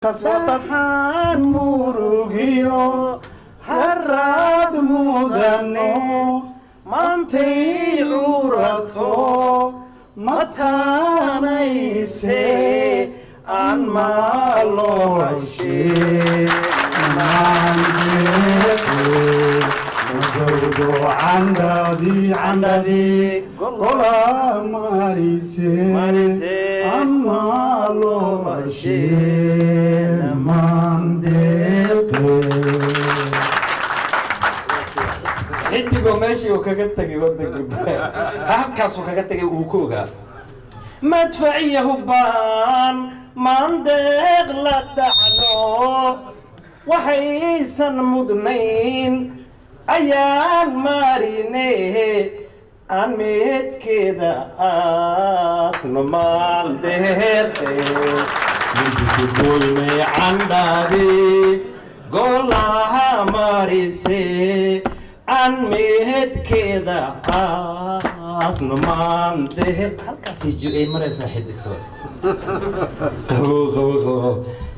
Waxaan murugiyo haraad mudano maantay curato mataanayse aan maalooshe madowdo candhadii candhadii gola marise amaalooshe mandeeqe. Xidigoo meeshii uu kaga tegay wadanka halkaasuu kaga tegay uu ku ogaa madfaciya hubbaan maandeeq la dhacno waxaysan mudnayn ayaan marine aan meedkeeda aasno maandeeqe midkugoyne candhadii golaha marise aan meedkeeda aasno maandeeq. Halkaasay ay maraysaa xidigsada qabow qabow qabow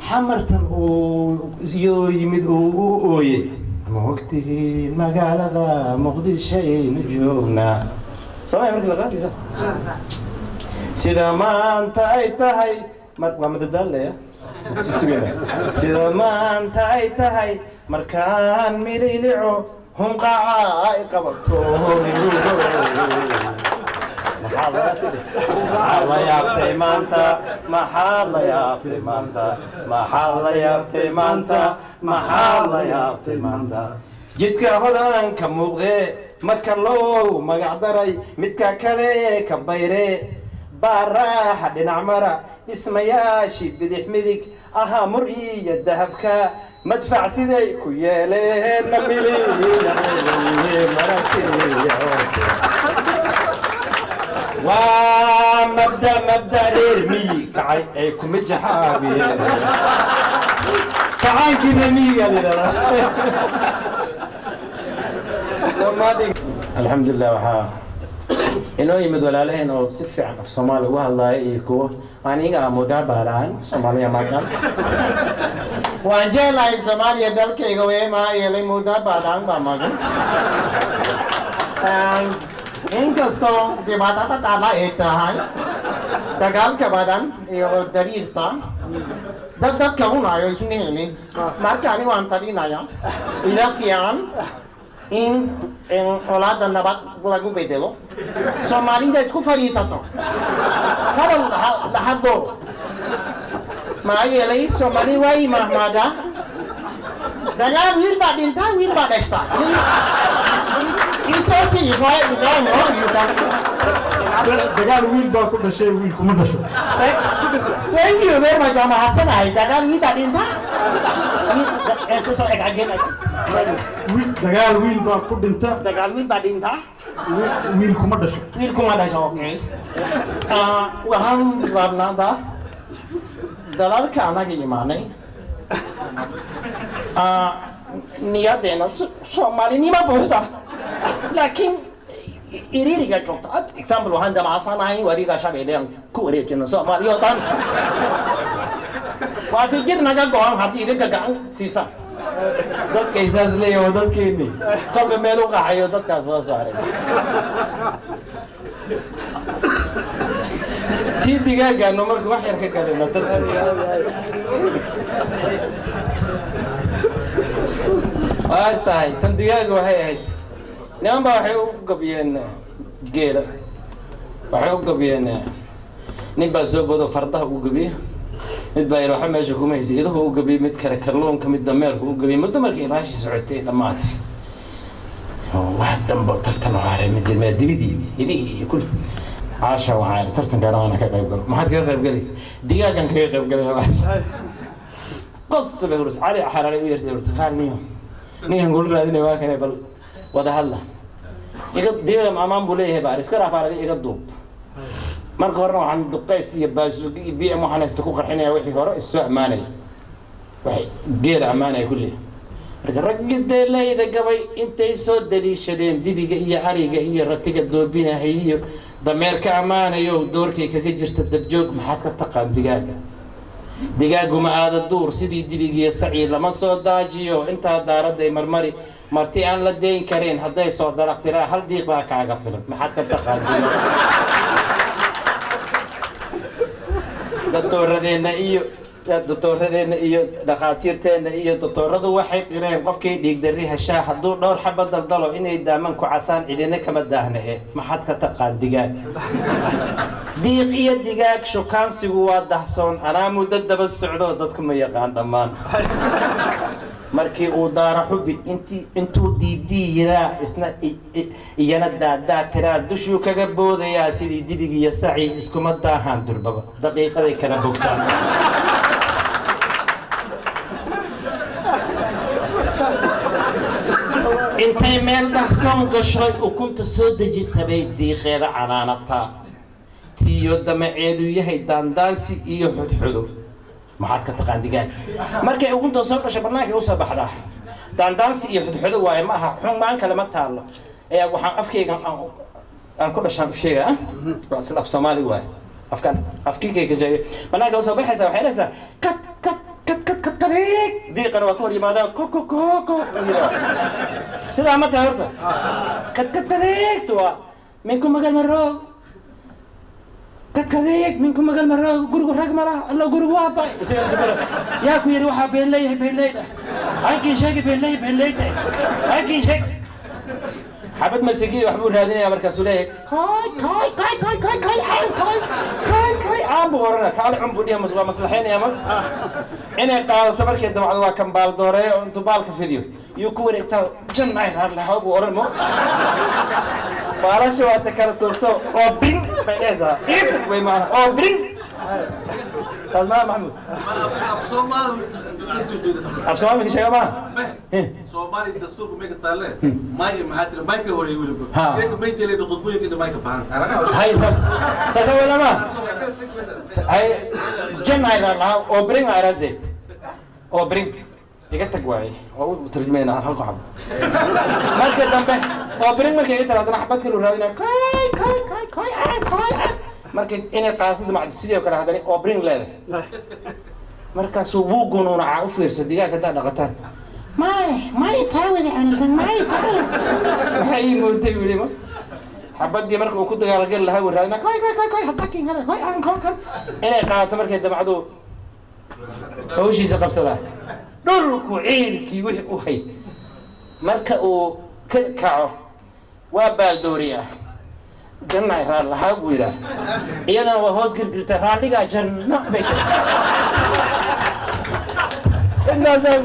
xamartan uu iyo yimid uu u ooyey. Ma ogtihiin magaalada Muqdisho aynu joognaa samay markii la qaadaysa sida maanta ay tahay mar waa madadaalaya sugayna sida maanta ay tahay markaan mililico hunqaaca ay qabato. Maxaad la yaabtay maanta? Maxaad la yaabtay maanta? Maxaad la yaabtay maanta? Maxaad la yaabtay maanta? Jidka hodanka muuqdee marka loo magac daray midka kale ka bayre baaraaxa dhinac mara dhismayaashii bidix midig ahaa mur iyo dahabka madfac siday ku yeeleen waa mabda mabda reer miyi kacay ay kuma jaxaabiyeen kacaankii reer miyigaa la yidhahdaa. Alxamdulilah, waxaa inoo yimid walaalaheen oo si fiican af Soomaali uga hadlaaya iyo kuwo aniga mudabaran Soomaaliya magan. Waan jeclahay Soomaaliya dalkayga weye, maxaa yeelay mudabaran baa magan. Inkastoo dhibaatada taala ay tahay dagaalka badan iyo dariirta dad dadka unayo isu nihinin, marka ani waan talinaya ila fiican in colaada nabad lagu bedelo, Soomaalida isku fadhiisato, hadal la hadlo, maxaa yeelay Soomaali waa mahmada dagaal wiil baa dhintaa wiil baa dhashtaa. Intaasi. Dagaal wiil baa ku dhashay, wiil kuma dhasho. Thank you very much. Waa mahadsanahay. Dagaal wiil baa dhintaa. Dagaal wiil baa ku dhinta. Dagaal wiil baa dhintaa. Wiil kuma dhasho. Wiil kuma dhasho. Okay, waxaan rabnaa dalalka anaga imaanay niyadeena Soomaalinimo buuxda, laakiin iriiriga joogta. Example, waxaan damacsanahay wariga Shabeelle aan ku wareejino Soomaaliya oo dhan. Waa fikir naga go-an haddii idinka gacan siisaan. Dadkay saas leeyahin waa dadkeeni kolba meel u qaxayo dadkaas soo saaray. Tii digaagaanu marka wax yar ka galino tartanka waa tahay. Tan digaaga waxay ahayd niman baa waxay u gabiyeen geela, waxay u gabiyeen nin baa soo bodo fardaha u gabiye, mid baa yidhi waxba meesha kuma haysa iduhu u gabiyey, mid kale kalluunka, mid dameerku u gabiyey. Muddo markay baashii socotay dhammaatay wax dambo tartan waxaa ma jirmaa dibidii idihii iyo kulli caasha. Waxaan idhi tartankaana waana ka qayb galo. Maxaad kaga qayb gali? Digaagan kaga qayb galay. Qos bay hurus cali xaraaray u yartay hurta qaarniyo ninkan kula raadinay waa kane bal wada hadla iga digaaga amaan buu leeyahay baa iska dhaaf araga iga duub. Marka horena waxaan duqays iyo baasuuki iyo BM waxaan haysta ku qarxinaya wixii hore is soo ammaanaya, waxay geela ammaanaya kulli. Marka raggi deelayda gabay intay soo daliishadeen dibiga iyo ariga iyo ratiga doobinahay iyo dameerka ammaanayo doorkay kaga jirta dabjoog, maxaad ka taqaan digaaga? Digaaguma aada duur sidii dibigiyo sacii lama soo daajiyo intaa daaradday marmari marti aan la deyn karin hadday soo dalaqtiraa hal diiq baa kaaga filan. Maxaad ka taqaadiyo doctooradeenna iyo doctooradeenna iyo dhakhaatiirteenna iyo doctooradu waxay qireen qofkii dhiigdarri heshaa hadduu dhowr xaba daldalo inay daaman ku casaan cidina kama daahnahe. Maxaad ka taqaan digaag? Diiq iyo digaag shukaansigu waa dahsoon, anaa muddo daba socdo dadku ma yaqaan dhammaan. Markii uu daara xubi intii intuu diidii yiraa isna iyana daadaa tiraa dushuu kaga boodayaa sidii dibigiiyo sacii iskuma daahaan durbaba daqiiqaday kala bogtaan. Intay meel dahsoon gashoy ukunta soo dejisabay diiqeeda canaanataa tiyo damaceedu yahay daandaansi iyo xudxudo. Maxaad ka taqaan digaag? Markay ukunta soo dhashay bannaankay usoo baxdaa daandaansi iyo xudxudo waaye, ma aha xumaan kale ma taallo. Ee waxaan afkayga aan ku dhashaan u sheegaa waa isla af Soomaali waaye, afkaan afkiikayga sheegay. Bannaanka usoo baxaysaa waxay dhahaysaa kad kad kad kad kad kadeeg, diiqana waa ka hor yimaadaa ko ko ko ko. Sidaa ma tahay horta kad kad kadeegtu waa minku magal maroog kadkadeeg minku magal maroog gurigu rag ma laha alla gurigu waa bay. Yaa ku yidhi waxaa been leeyahay beenleyda aykiin sheegi beenley beenleyda aykiin sheeg xabad masikiy waxbuu raadinayaa. Markaasuu leeyahay kay kay kay kay kay kay caan kay kay kay caan buu oranaya kaali cun buu dhihi waa maslaxaynaya marka inay qaadato. Markay dabacdo waa kan baaldooreeyo oo intuu baalka fidiyo yuu ku wareegtaa janna ay raar lahaa buu oran mo baalasha waata kala tuurto oo bring bay dhehaysaa way maana oo bring saas maa Maxamuud af Soomaali ka sheega maa Soomaali dastuurka may ka taalle may maxaa tiri may ka horeeyay weliba iyaga may jeleen khudbooyinka inta may ka baxaan. Hay saas saas wala ma hay janna ay raar lahaa oo bring ay raasay oo bring iga tag waaye waa u tarjumaynaa halka xabo. Marka dambe oo bring markay iga tirahdana xabad kale u raadinaa kay kay kay kay aan kay aan markay inay qaadato damacdi sidoo kale haddana oo bring leedahay. Markaasuu wuu gunuunacaa. U fiirsa digaag haddaad dhaqataan may may taawada anitan may taawe maxaa ii mooday weli ma xabadii marka uu ku dagaalgali lahaa wuu raadinaa kay kay kay kay hadda kin hada kay aan kay kay inay qaadato markay damacdu hawshiisa qabsadaa dhulku ciilkii wixii u hay. Marka uu ka kaco waa baaldooriyaa janna ay raar lahaa buu yidhaah, iyadana waa hoos girgirta raalligaa janno bay. Intaasaa.